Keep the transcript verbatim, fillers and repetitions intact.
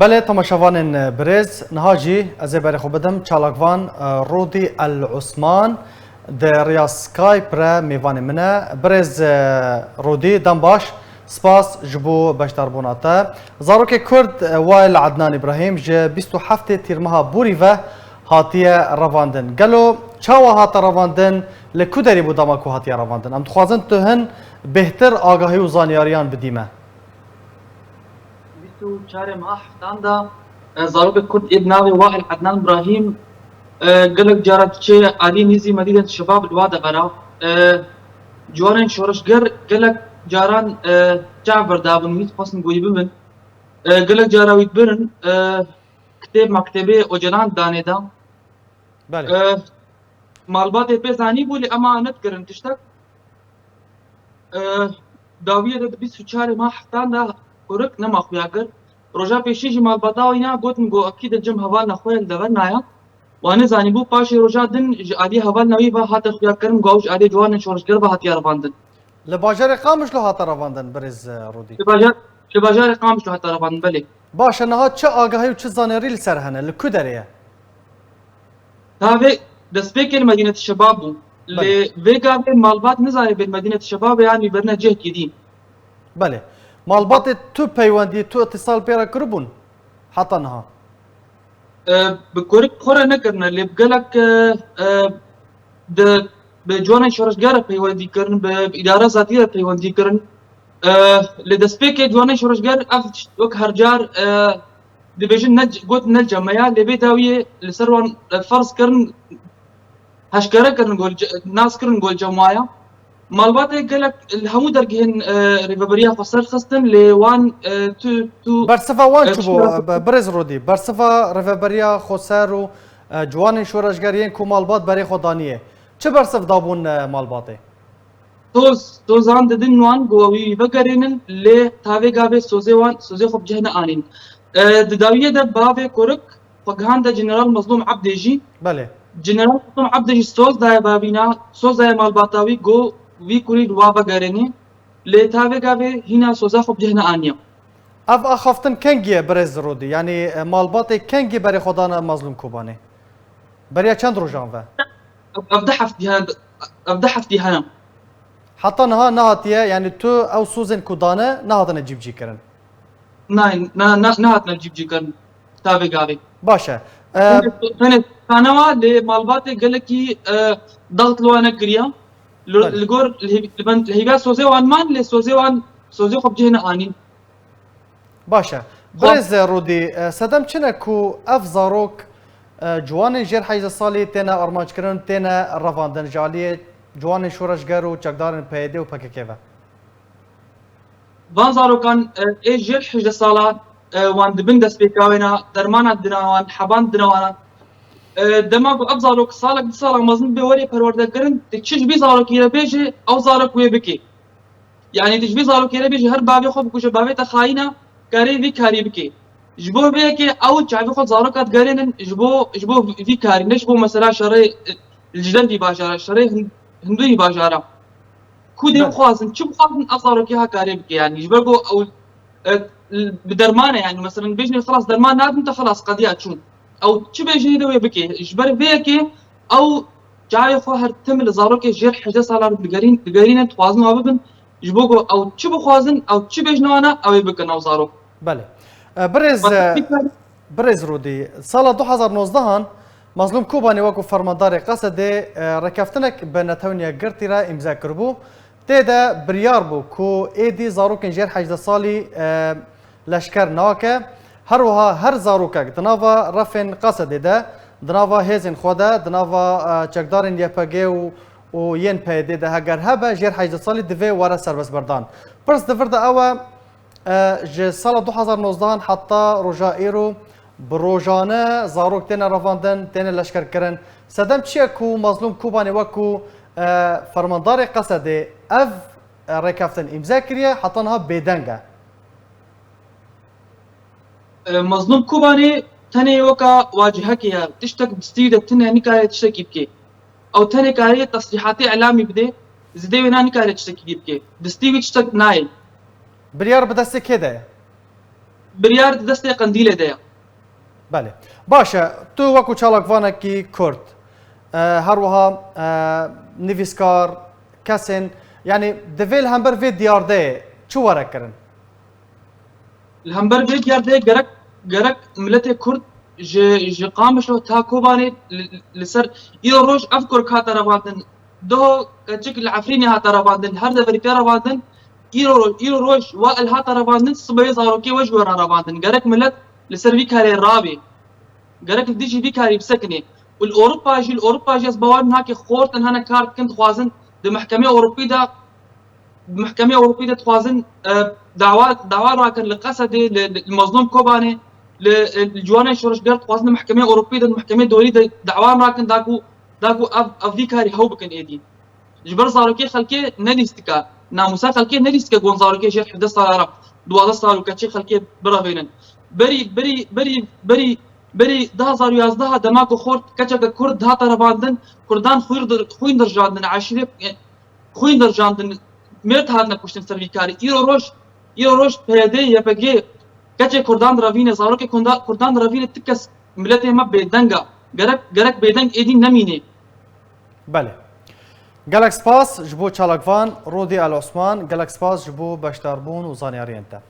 Belê, temaşevanên birêz, niha jî ez ê berê xwe bidim çalakvan, e, Rûdî El Osman di riya Skype re mêvanê min e. Birêz, e, Rûdî, dem baş, spas ji bo beşdarbûna te. Zarokê Kurd, e, Wail Adnan Îbrahîm ji bîst û heftê Tîrmeha borî ve hatiye revandin. Gelo çawa hate revandin, li ku derê bû dema ku hatiye revandin? Em dixwazin tu hin bêhtir agahî û zanyariyan bidî me. Bîst û çarê meha heftan de, e, zarokek Kurd ê bi navê Wail Ednan Brahîm, e, gelek cara diçe alî nîzî Medînet Şebab li wa devera. E, ciwanên şoreşger gelek caran, e, çav berdabûn, wî dixwestin ku wî bibin. E, gelek cara wî dibirin, e, kitêb mektebê Ocalan danê de. Belê. E, malbatê pê zanîbû, lê ema nedikirin tiştek. E, dawiyê de di bîst û çarê meha heftan de kurik nema xuya kir. Roja pêşî jî malbata wî na gotin ku ekî di cem hevalna xwe li dever naya. Wan nizanîbû, paşê roja din ji aliyê hevalna wî ve hate xuya kirin ku ew ji aliyê ciwanên şoreşger ve hatiye revandin. Li bajarê Qamişlo hate revandin, birêz, e, Rûdî? Li bajar, li bajarê Qamişlo hate revandin, belê. Baş e, niha çi agahî û çi zanêrî li ser hene? Li ku derê ye? Tavê destpêkê li Medînetî Şebab bû. Belê. Lê vê gavê malbat nizane bê li Medînetî Şebab e yan wî birine cihekî dî. Belê. Malbatê tu peywendî, tu îtisal pê re kiribûn heta niha? E, bi kurik xwe re nekirine, lê bi gelek, e, e, di, bi ciwanên şoreşger re peywendî kirin, bi, bi îdara zatî re peywendî kirin. E, li destpêkê ciwanên şoreşger ev tişt wek her car, e, dibêjin ne, got ne cem me ya, lê vê dawiyê li ser wan, e, ferz kirin, heşkere kirin gol ce-, nas kirin gol cem wa ya. Malbatê gelek li hemû dergehên, e, rêveberiya xwe ser xistin, lê wan, e, tu, tu, Bersiva wan e, çi bû, çi e, birêz Rûdî? Bersiva rêveberiya xweser û, e, ciwanên şoreşger yên ku malbat berê xwe daniye. Çi bersiv dabûn, e, malbatê? Soz, sozan didin wan ku wî vegerînin, lê tavê gavê sozê wan, sozê xwe bi cih neanîn. E, di dawiyê de bavê kurik xwe gihande General Mezlûm Ebdê jî. Belê. General Mezlûm Ebdê jî soz daye bavîna, soz daye malbata wî ku wî kurî li wa vegerêne, lê tavê gavê hîna soza xwe bi cih neaniye. Ev axaftin kengî ye, birêz Rûdî? Yanî, e, malbatê kengî berê xwe dane Mezlûm Kobanê? Beriya çend rojan ve? Ev, ev du heftî hene, ev du heftî hene. Heta niha nehatiye, yanî tu ew sozên ku dane nehatine cîbicîkirin? Nayê, ne, ne, nehatine cîbicîkirin. Tavê gavê. Baş e. E, Tenê, tenê kanewa lê malbatê gelekî, e, daxit li wan nekiriya. Li, Belê. Li gor, li hêv-, li ben, li hêviya sozê wan man, lê sozê wan, sozê xwe bi cih neanîn. Baş e. Xwe Birêz Rûdî, e, sedem çi ne ku ev zarok, e, ciwanên jêr hejdeh salî têne armanckirin, têne revandin ji aliyê ciwanên şoreşger û çekdarên P Y D û P K K ve? Van zarokan, e, ê jêr hejdeh sala, e, wan dibin destpêka wêna, dermana didina wan, heban didina wana. E, dema ku ev zarok salek du sala mezin bê werê perwerdekirin, tu çi ji vî zarokî re bêjê, ew zarok wê bike. Yanî tu ji vî zarokê re bêjî her bavê xwe bikuje, bavê te xayîn e, karê vî karî bike. Ji bo vê yekê ew çavê xwe zaroka digerênin ji bo, ji bo vî karî, ne ji bo mesela şerê, e, li ji dervî bajara, şerê hin-, hindûyî bajara. Ku dê Belê. Bixwazin, çi bixwazin ev zarokê ha karê bike yanî. Ji ber ku ew, e, bi derman e yanî, mesela bêjinê xilas derman nadin te xilas qediya çûn. Ew çi bêjinê de wê bike. Ji ber vê yekê ew çavê xwe her tim li zarokê jêr hejdeh salan digerîn-, digerînin, dixwazin wa bibin. Ji bo ku ew çi bixwazin, ew çi bêjine wana, ew ê bikin ew zarok. Belê. E, birêz, Bas e, fikir- birêz Rûdî, sala du hazar nozdeh an Mazlûm Kobanî wekû fermandarê Qesedê, e, rêkeftinek bi Netewên Yekgirtî re îmze kiribû. Tê de biryar bû ku êdî zarokên jêr hejdeh salî, e, leşker nake. Her wiha her zarokek di nava refên Qesedê de, di nava hêzên xwe de, di nava, e, çekdarên Y P G û, û yên P Y D de heger hebe, jêr hejdeh salî divê were serbestberdan. Pirs di vir de ew e, e, ji sala du hazar nozdeh an heta roja îro bi rojane zarok têne revandin, têne leşkerkirin. Sedem çi ye ku Mazlûm Kobanê wekû, e, fermandarê Qesedê ev, e, rêkeftin îmze kiriye, heta niha bêdeng e? E, Mazlûm Kobanê tenê weka wacihekê ye. Tiştek distî de tune nikare tiştekî bike. Ew tenê karê tesrîhatê îlamî bide, zidê wê na nikare tiştekî dî bike. Distî wî tiştek nayê. Biryar bi destê kê de ye? biryar di destê Qendîlê de ye. Belê. Baş e, tu wekû çalakvanekî Kurd, e, her wiha, e, nivîskar, kesên, yanî divê li hember vê diyardeyê çi were kirin? Li hember vê diyardeyê gerek, gerek miletê Kurd ji, ji Qamişlo ta Kobanê li, li ser îro roj ev kurk hate revandin. Doho keçik li Efrînê hate revandin, her deverî tê revandin. Îro roj, îro roj wa el hate revandin, sibê zarokê we ji we re revandin. Gerek milet li ser vî karê rabê. Gerek li dijî vî karî bisekinê. Û li Ewropa jî, li Ewropa jî ez bawer nakê xortin hene kar dikin, dixwazin di mehkemê Ewropî de, di mehkemê Ewropî de dixwazin, e, dawa, dawa rakin li Qesedê, li, li, li Mezlûm Kobanê, li, e, li ciwanên şoreşger dixwazin di mehkemê Ewropî de, di mehkemê dorî de dawa rakin da ku, da ku ev, ev vî karî hew bikin êdî. Ji ber zarokê xelkê ne lîstika, namûsa xelkê ne lîstika gon zarokê jêr hevdeh sala re, duwazdeh sal û keçê xelkê birevênin. Berî, berî, berî, berî, berî du hazar û yazdeh dema ku xort keçeke Kurd hate revandin, Kurdan xwîr dir-, xwîn dirjandin, eşîrê, e, xwîn dirjandin, mêrd hatine kuştin ser vî karî. Îro roj, îro roj P Y D, Y P G keçê Kurdan direvîne, zarokê Kunda-, Kurdan direvîne, ti kes miletê me bêdeng e. Gerek, gerek bêdeng êdî nemînê. Belê. Gelek spas ji bo çalakvan Rodî El Osman, gelek spas ji bo beşdarbûn û zanyariyên te.